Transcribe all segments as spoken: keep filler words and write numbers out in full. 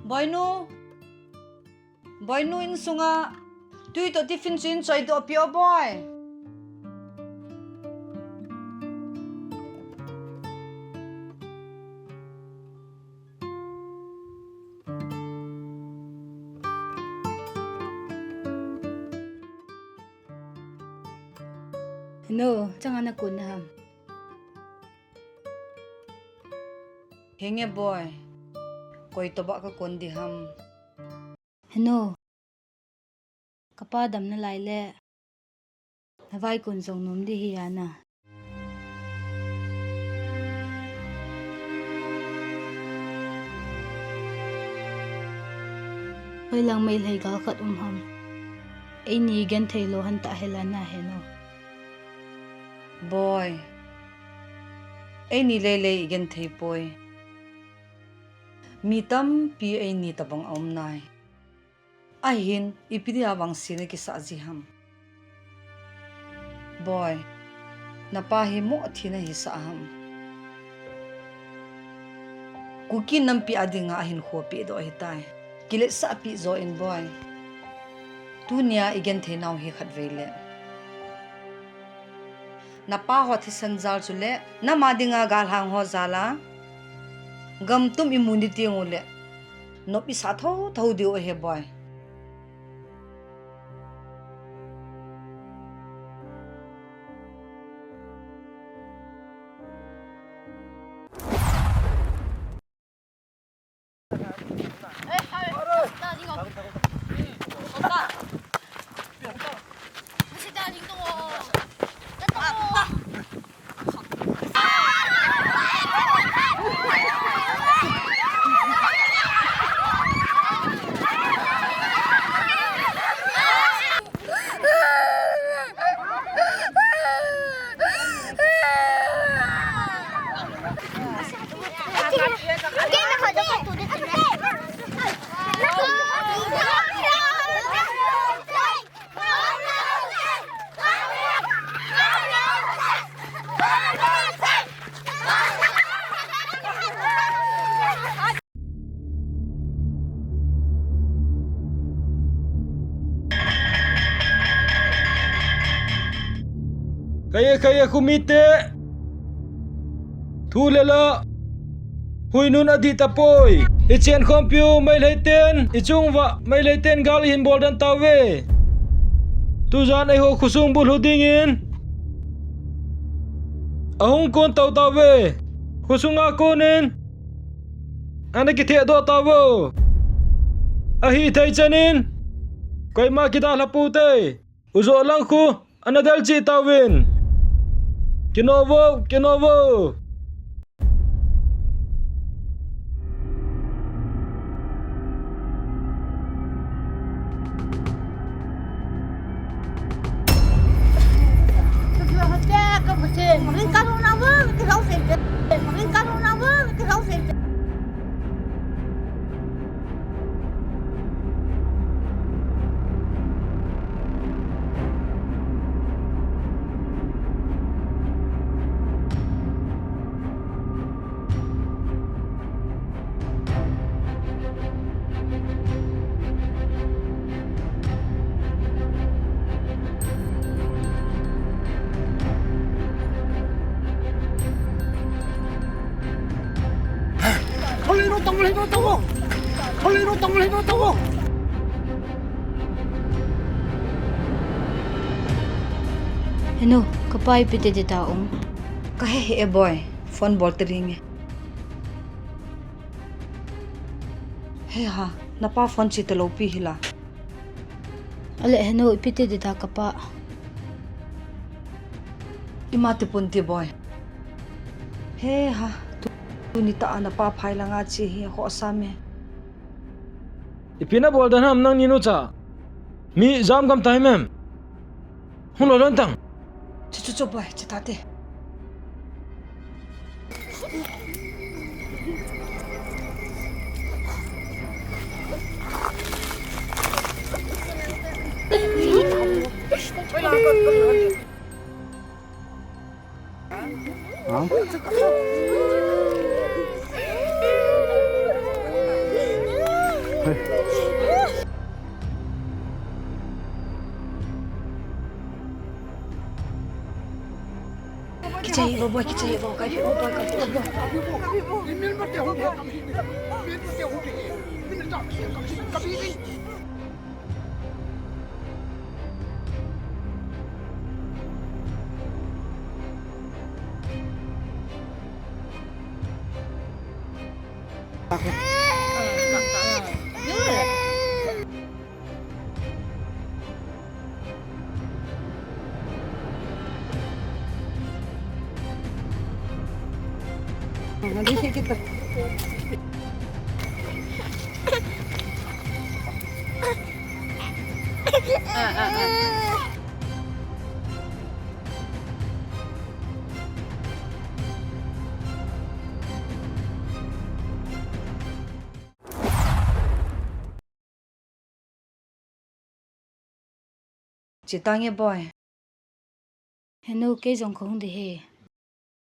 Boinu. Boinu, insunga tui toh tiffin chu in choidoh peh o boi. Henu, changa nakon na ham? Henge boi. Koi tobang kakon ding ham? Henu. Kapa dam nalai le, navaikon jong nom ding hi ana. Hoilang Meitei gal khat um ham? Eini genthei lou hon ta hela na Henu. Boi. Eini leilei igenthei poi. Mi tampi eini tobang aum nai. Ahin, ipi dia vangsetna kisah ji ham? Boi, napa hi moh thina hisah ham? Kuki nampi a dinga ahinkho pehdoh ahitai. Kiletsah peh jo in boi. Tunia igenthei nau hi khatvei le. Napa ho thisan jal chule, nama dinga galhang ho jal a, gam tum imu ni teng ule, nop isah thotho diu ahi boi. Kaiye, kaiye, khomite. Thu le la. Huinun adih tapoi. Ichenkhompiu Meitei ten, ichung uva Meitei ten gal ihin bolden tauve. Tujan eiho khosung bulhu dingin ahung kon tau tauve. Khosunga konin ana kithehdoh tauvo. Ahithei chanin koima kidalha poute. Ujo lang khu ana del cheh tauvin. Kino vo, kino vo. Henu, kapa ipi ti ding ta um? Kahe hih e boi, phone bol tading e. He ha, napa phone che talou pi hila. Ale Henu, ipi ti ding ta kapa. Ima tipon ti boi. He ha, tu, tuni tah a napa phai langa che hi khohsam e. Ipi nabol dan ham nangni nucha. Mi jam gam ta him em. Hung lo lon tang. Chu, chu, chu, boi, chu tate. Kichai bo, boy, kichai bo, kai bo, boy, kai bo, boy. Che tange boy. Henu, kei jong kahung ding ahi.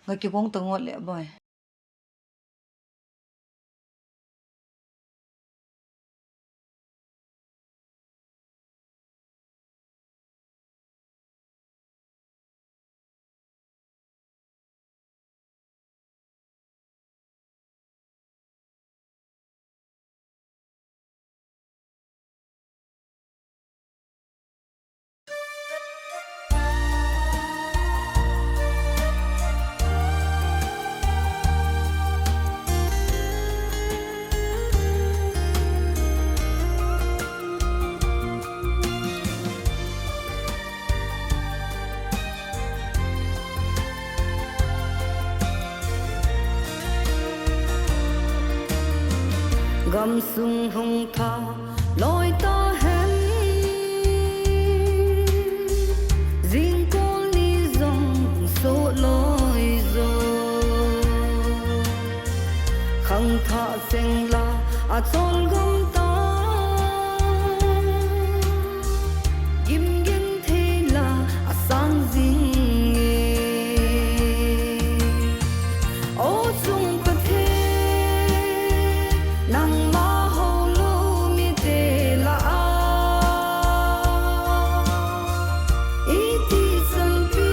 Nga kigong tangot le boy. Gamsung hung tha loi ta hen, jingkah ni jong soh loi jo. Khangthah seng la achol gam ta, gimgenthei la asang jing e. O chung Pathen, nangma hou lou mite lah a, iti chanpi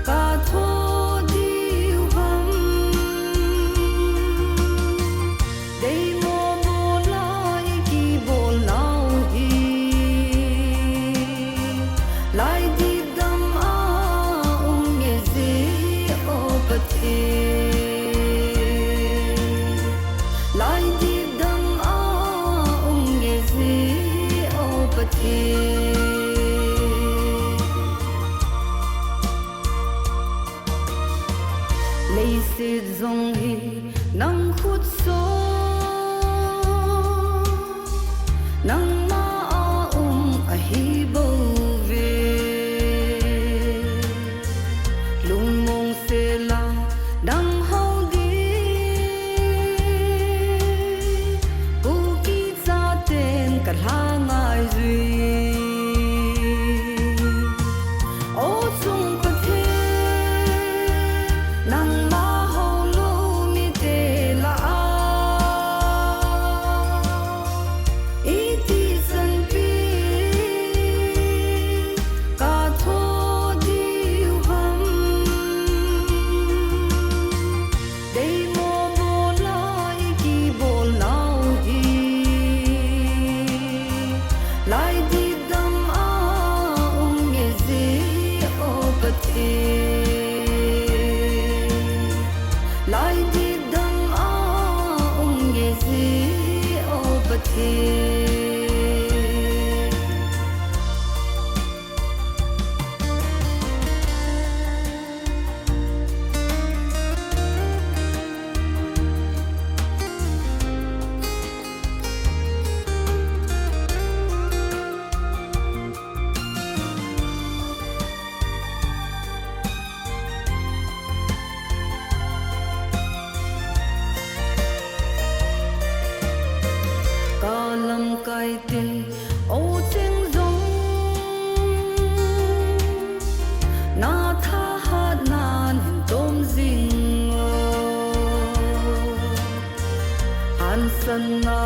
katho diu ham. Deimo bol a i kibol nau hi, laidip dam a um nge ji o Pathen. Laidip dam a um nge ji o Pathen. Leiset jong hi nang khut so, nangma a um ahi bou ve. Lungmong sela nang hou ding, Kuki chaten ka lha ngai jui. O chung Pathen, nangma hou lou mite lah a, iti chanpi katho diu ham. Deimo bol a i kibol nau hi, laidip dam a um nge ji o Pathen. Laidip dam a um nge ji o Pathen. Ka lamkai te o cheng jong, na thahatnan hin tom jing o. Hansanna